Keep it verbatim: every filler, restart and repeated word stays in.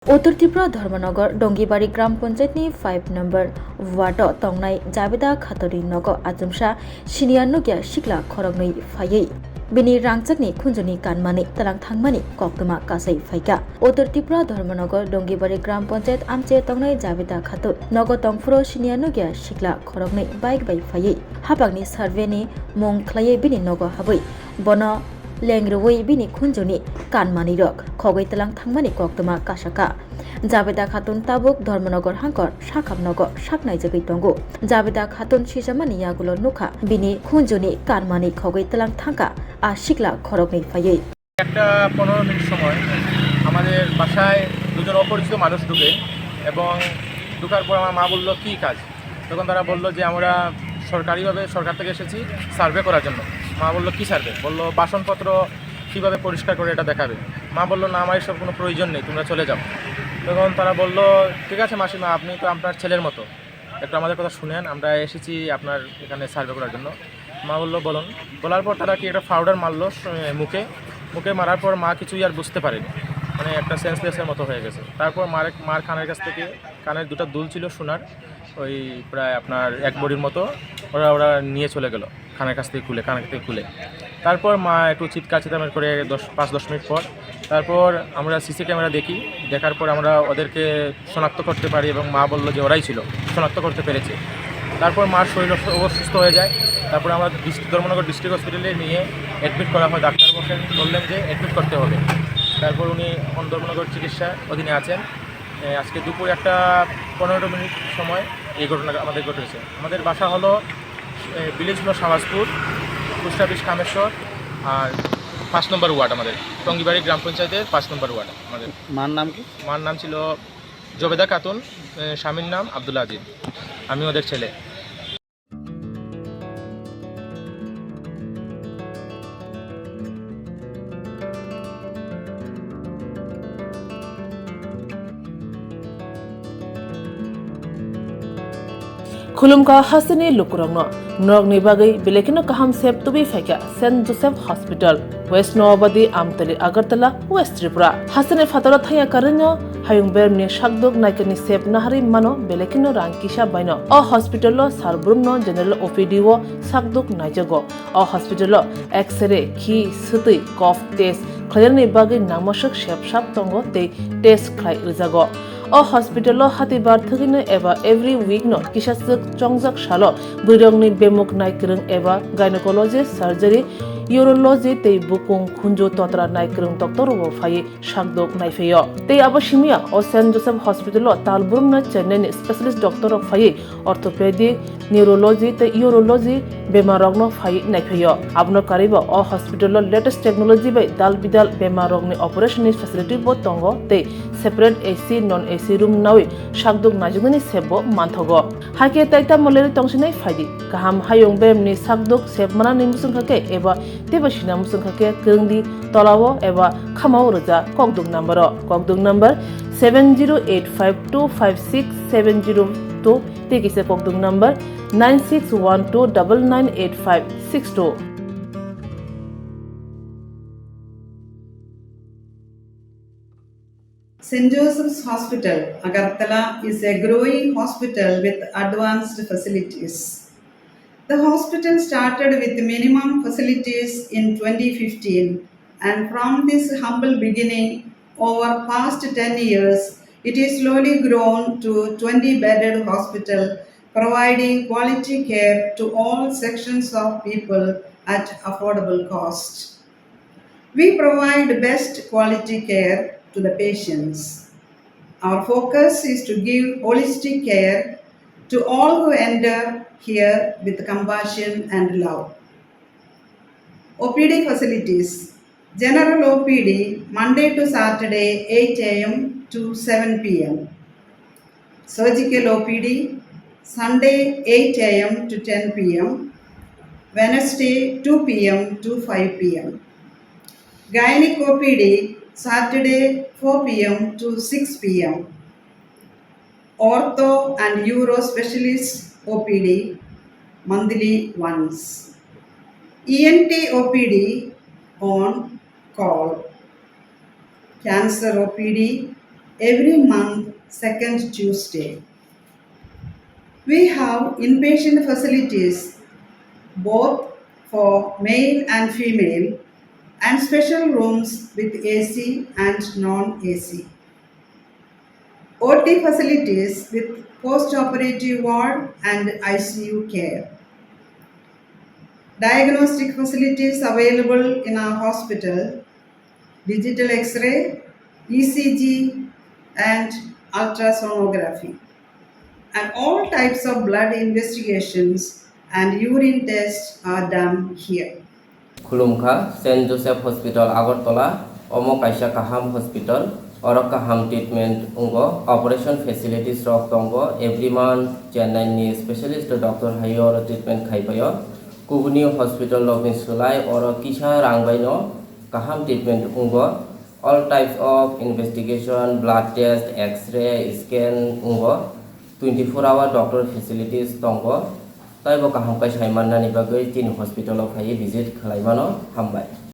Uttor Tripura Dharmanagar Dongibari Gram Panchayat ni five number ward o tongnai Jabeda Khatunni nogo achomsa senior nukya sikla khoroknwi phaiwi bini rangchakni khunjuni kanmani tlang thangmani koktwma kasai phaikha. Uttor Tripura Dharmanagar Dongibari Gram Panchayat amche tongnai Jabeda Khatun nogo tongphuru senior nukya sikla khoroknwi bike bai phaiwi hapangni survey ni mung khlaiwi bini nogo habwi bono lengrwui bini khunjuni kanmanwirok khogwi tlang thangmani koktwma kasakha. Jabeda Khatun tabuk Dharmanagar hangkor sakham nogo sak naijagwi tongo. Jabeda Khatun sisamani yagulo nukha bini khunjuni kanmani khogwi tlang thangkha a sikla khoroknwi phaiwi. একটা পনেরো মিনিট সময় আমাদের বাসায় দুজন অপরিচিত মানুষ ঢুকে এবং ঢুকার পর আমার মা বলল, "কী কাজ?" তখন তারা বলল যে, "আমরা সরকারিভাবে সরকার থেকে এসেছি সার্ভে করার জন্য।" মা বলল, "কী সার্ভে?" বলল, "বাসনপত্র কীভাবে পরিষ্কার করে এটা দেখাবে।" মা বলল, "না, আমার এসব কোনো প্রয়োজন নেই, তোমরা চলে যাও।" তখন তারা বলল, "ঠিক আছে মাসিমা, আপনি তো আপনার ছেলের মতো, একটু আমাদের কথা শুনেন, আমরা এসেছি আপনার এখানে সার্ভে করার জন্য।" মা বলল, "বলুন।" বলার পর তারা কি একটা পাউডার মারলো স-, মুখে, মুখে মারার পর মা কিছুই আর বুঝতে পারেনি, মানে একটা সেন্সলেসের মতো হয়ে গেছে। তারপর মার, মার কানের কাছ থেকে, কানের দুটো দুল ছিল সোনার, ওই প্রায় আপনার এক ভরির মতো, ওরা, ওরা নিয়ে চলে গেল কানের কাছ থেকে খুলে, কানের কাছ থেকে খুলে। তারপর মা একটু চিৎকার চেঁচামেচি করে দশ, পাঁচ দশ মিনিট পর, তারপর আমরা সিসি ক্যামেরা দেখি, দেখার পর আমরা ওদেরকে শনাক্ত করতে পারি এবং মা বলল যে ওরাই ছিল, শনাক্ত করতে পেরেছে। তারপর মার শরীর অস-, অবস্থা সুস্থ হয়ে যায়। তারপর আমরা ডিস্ট্রিক্ট, ধর্মনগর ডিস্ট্রিক্ট হসপিটালে নিয়ে অ্যাডমিট করা হয়। ডাক্তার বসেন, বললেন যে অ্যাডমিট করতে হবে। তারপর উনি এখন ধর্মনগর চিকিৎসা অধীনে আছেন। এ, আজকে দুপুর একটা পনেরো মিনিট সময় এই ঘটনা আমাদের ঘটেছে। আমাদের বাসা হলো, এ, ভিলেজ হলো শাহবাজপুর, পোস্ট অফিস কামেশ্বর, আর পাঁচ নম্বর ওয়ার্ড আমাদের, টঙ্গিবাড়ি গ্রাম পঞ্চায়েতের পাঁচ নম্বর ওয়ার্ড আমাদের। মার নাম কি? মার নাম ছিল জবেদা খাতুন, এ, স্বামীর নাম আব্দুল আজিজ। আমি ওদের ছেলে। Khulumkha hasteni lukurokno, norokni bagwi belai kheno kaham sep tubui phaikha Saint Joseph Hospital, West Noabadi, Amtali, Agartala, West Tripura. Hasteni phataro thangya karwino hayung beremni sakduk naikani sep naharwi mano belai kheno rang kisa baino. O hospital o sal brumno general O P D o sakduk naijago. O hospital o X-ray, khi, swtwi, cough test khlainani bagwi nangmaswk sep sak tongo tei test khlai rwjago. O hospital o hatibar thwgwino eba every week no kisaswk chongjak salo bwrwirokni bemuk naikwrwng eba gynecology, surgery, urology tei bukung khunju totra naikwrwng doctor rokbo phaiwi sakduk naiphaio. Tei abo simiya o Saint Joseph Hospital o tal brumno Chennai ni specialist doctor rok phaiwi orthopedic, neurology tei urology bemar rokno phaiwi naiphaio. Abono karwibo o hospital o latest technology bai dal bidal bemar rokni operation ni facility bo tongo tei separate A C, non A C room nawi sakduk naijaknani sep bo manthogo. Hakhe tai tamo leri tongsinai phaidi. Kaham hayung beremni sakduk sep manani muchungkha khe eba teibo sina muchungkha khe kwrwngdi tolao eba khamao rwja kokduk number o. Kokduk number seven zero eight five two five six seven zero two tei kisa kokduk number nine six one two double nine eight five six two. Saint Joseph's Hospital, Agartala is a growing hospital with advanced facilities. The hospital started with minimum facilities in twenty fifteen, and from this humble beginning, over past ten years, it is slowly grown to twenty bedded hospital, providing quality care to all sections of people at affordable cost. We provide best quality care to the patients. Our focus is to give holistic care to all who enter here with compassion and love. O P D facilities. General O P D, Monday to Saturday, eight A M to seven P M. Surgical O P D, Sunday, eight A M to ten P M, Wednesday, two P M to five P M. Gynec O P D, Saturday, four P M to six P M. Ortho and Uro Specialist O P D, monthly once. E N T O P D on call. Cancer O P D, every month, second Tuesday. We have inpatient facilities both for male and female and special rooms with A C and non-A C. O T facilities with post-operative ward and I C U care. Diagnostic facilities available in our hospital, digital X-ray, E C G, and ultrasonography. And all types of blood investigations and urine tests are done here. Khulumkha, Saint Joseph Hospital Agartala, omo kaisa kaham hospital, oro kaham treatment wngo, operation facilities rok tongo, every month Chennai ni specialist doctor hai oro treatment khai paio. Kubuni hospital rokni swlai oro kisa rang bai no kaham treatment wngo. All types of investigation, blood test, X-ray, scan wngo. Twenty four hour doctor facilities tongo. Taibo kaham khe sai mannani bagwi chini hospital o phaiwi visit khlai mano. Hambai.